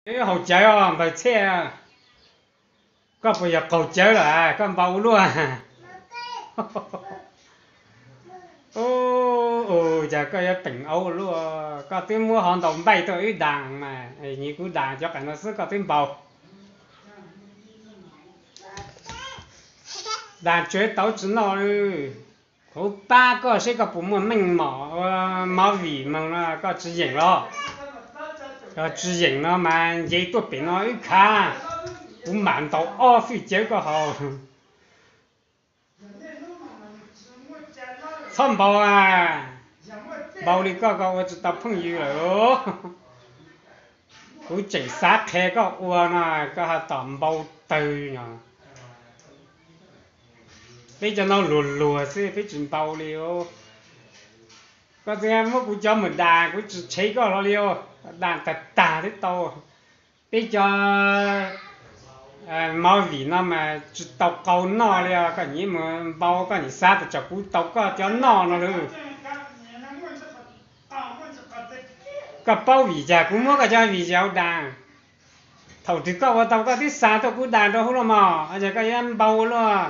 Wb haus cawv os npawg Txhiaj. Koj puas yog qaug cawv lawm, koj npau ua luaj? Ua cas koj yuav peem aub ua luaj? Koj twb muab hov ntaus npaij tuaj wb das mas, nyiv kuv das cov qas no xwb koj twb npau. Das tsuav tau tsis noj li. Kuv pab koj seb koj puas muaj meej mom ua movie moog no koj tsis yeem los? Yog tsis yeem no mas nce tuaj pem no wb khav, kuv mam ntaus ob fwj cawv koj haus. Txhob npau, npau li koj koj ua tsis tau phooj ywg lawm. Kuv tseem xav qhia koj ua no, koj ho tom npau tawg no. Peb cov no luag luag xwb peb tsis npau li. Koj txawm muab kuv cov mus das kuv tsis tshev koj hlo li os, das tag tag thiab tau. Peb cov movie no mas tsis tau qau noj li os, koj nyiam mus npau koj nyiam xav tas tsam kuv tau koj cov noj no lawm. Koj paub vim cas kuv muab koj cov vim zau das? Thaum twg koj ua tau koj twb xa tuaj kuv das rau hauv los mog, es koj yuav npau luaj?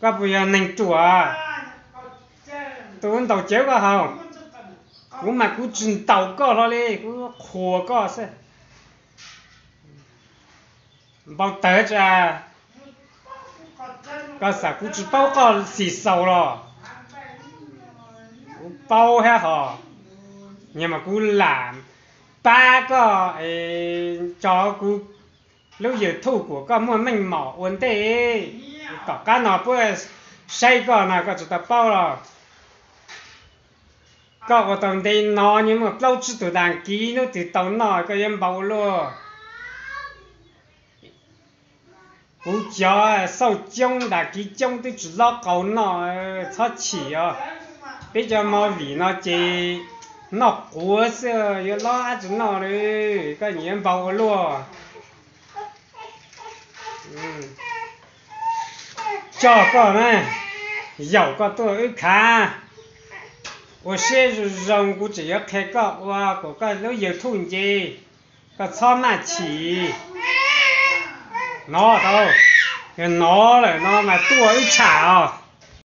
Koj puas yog neeg ruam? Tus ntaus cawv koj haus, kuv mas kuv tsis ntaus koj hlo li, kuv qhuas koj xwb. Npau tawg tsa, koj xav kuv tsis paub koj xim xaus los? Kuv paub thiab hos, yog mas kuv lam pab koj tso kuv lub YouTube kuas koj muaj meej mom ua ntej. Tom qab no puab saib koj no koj tsis tau paub los? Koj ua tau ntev no nyob muaj plaub tsib tug das kiv, hnub twg tau noj koj yuav npau ua luaj? Kuv cov xauj coob das kiv coob twb tsis lob qau noj, txhob chim os. Peb cov movie no ces noj quav xwb, yuav lob dab tsi noj li, koj nyiam yuav npau ua luaj. Tso koj na, yaum koj tuaj wb khav. Ua siab zoo zoo kuv tseem yuav qhia koj ua kom koj lub YouTube nce, koj txhob maj chim. Nov tau, yog nov lawm no mas tuaj wb tsham os.